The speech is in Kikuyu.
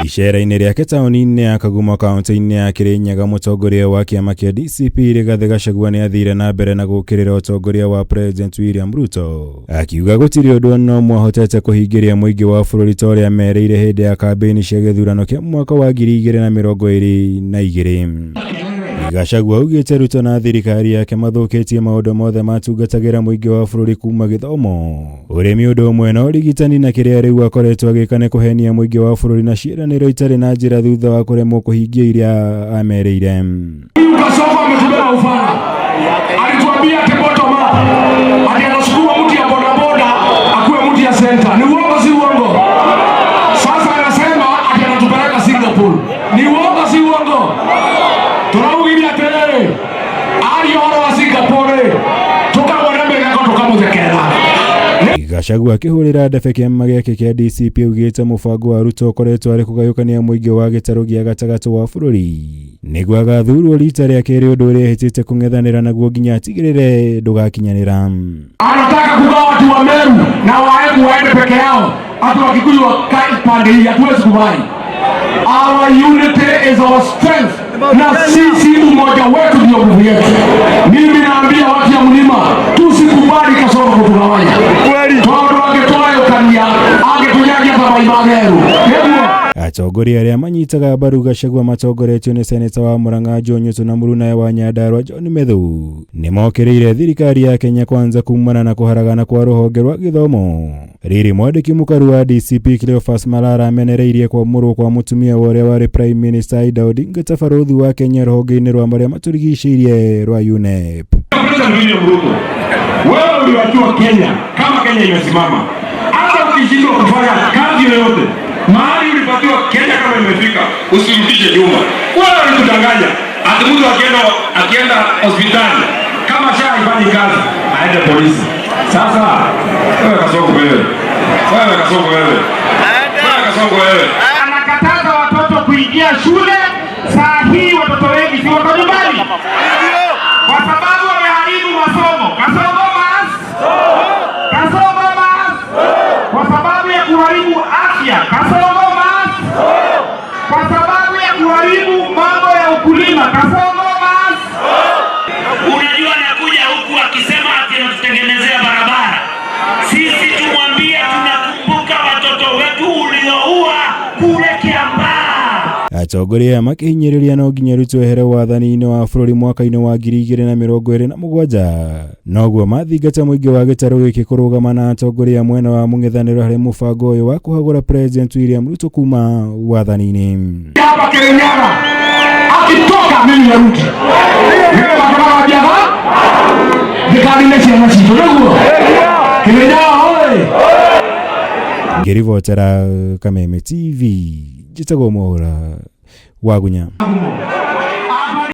Icera-inĩ rĩake taũni-inĩ ya Kagumo kaunti-inĩ ya Kirinyaga, mũtongoria wa kĩama kĩa DCP Rigathĩ Gachagua nĩ athire na mbere na gũkĩrĩra ũtongoria wa President William Ruto, akiuga gũtirĩ ũndũ ona ũmwe ahotete kũhingĩria mũingĩ wa bũrũri ta ũrĩa merĩire hĩndĩ ya kambĩini cia gĩthurano kĩa mwaka wa 2022. Gachagua augĩte Ruto na thirikari yake mathũkĩtie maũndũ mothe matungatagĩra mũingĩ wa bũrũri kuma gĩthomo, ũrĩmi, ũndũ ũmwe na ũrigitani, na kĩrĩa rĩu akoretwo agĩka nĩ kũhenia mũingĩ wa bũrũri na ciĩranĩro itarĩ na njĩra thutha wa kũremwo kũhingia iria amerĩire. Huyu Kasongo ametubeba ufala. Alituambia ati bottom up. Ati anasukuma mtu ya bodaboda akuwe mtu ya center. Ni uongo si uongo? Sasa anasema ati anatupeleka Singapore. Ni uongo si uongo? Turaugiria atiriri, aria ũhoro wa Singapore tukagwara mĩgego tukamũthekerera. Gachagua akĩhũrĩra ndebe kĩama gĩake kĩa DCP augĩte mũbango wa Ruto ũkoretwo arĩ kũgayũkania mũingĩ wa gĩtarũ gĩa gatagatĩ wa bũrũri nĩguo agathurwo rita rĩa kerĩ, ũndũ ũrĩa ehĩtĩte kũng'ethanĩra naguo nginya atigĩrĩre ndũgakinyanĩra. Anataka kugawa watu wa Meru na Waembu waende peke yao, watu wa Kikuyu wakae pande hii. Hatuwezi kubali. Our unity is our strength, na sisi umoja wetu ndio nguvu yetu. Mimi naambia watu ya mlima, tusikubali Kasongo kutugawanya, tondu angĩtũgayũkania angĩtũnyagia ta mai ma Meru nĩguo. Atongoria arĩa manyitaga mbaru Gachagua matongoretio nĩ seneta wa Murang'a Joe Nyutu na mũrunawe wa Nyandarua John Methu nĩ mokĩrĩire thirikari ya Kenya Kwanza kumana na kũharagana kwa rũhonge rwa gĩthomo. Rĩrĩ mwandĩki mũkaru wa DCP Cleophas Malala amenereirie kwamũrwo kwa mũtumia wa ũrĩa warĩ Prime Minister Aida Odinga ta barũthi wa Kenya rũhonge-inĩ rwa marĩa matũrigicĩirie rwa UNEP. President William Ruto, wewe uliwajua Kenya kama Kenya imesimama. Hata ukishindwa kufanya kazi yoyote, mahali ulipatiwa Kenya kama imefika, usirudishe nyuma. Wewe ulikudanganya ati mtu akienda hospitali kama SHA haifanyi kazi aende polisi. Sasa wewe Kasongo wewe, wewe Kasongo wewe, wewe Kasongo wewe. Anakataza watoto kuingia shule. Saa hii watoto wengi si wako nyumbani kwa sababu wameharibu masomo. Kasongo mas, Kasongo mas, kwa sababu ya kuharibu afya. Kasongo mas, kwa sababu ya kuharibu mambo ya ukulima. Kasongo mas. Unajua, anakuja huku akisema ati anatutengenezea barabara. Sisi tumwambie tunakumbuka watoto wetu ulioua kule Kiambaa. Atongoria aya makĩhinyĩrĩria no nginya Ruto ehere wathani-inĩ wa bũrũri mwaka-inĩ wa 2027, noguo mathingata mũingĩ wa gĩtarũ gĩkĩ kũrũgama na atongoria mwena wa mũng'ethanĩro harĩ mũbango ũyũ wa kũhagũra President William Ruto kuma wathani-inĩ. Hapa Kirinyaga akitoka, mimi narudi. Nĩgetha tũkagambiaga thikari ciana citũ nĩguo. Kirinyaga oye! Ngĩribotera Kameme TV, njĩtagwo Mwaũra Wagunya.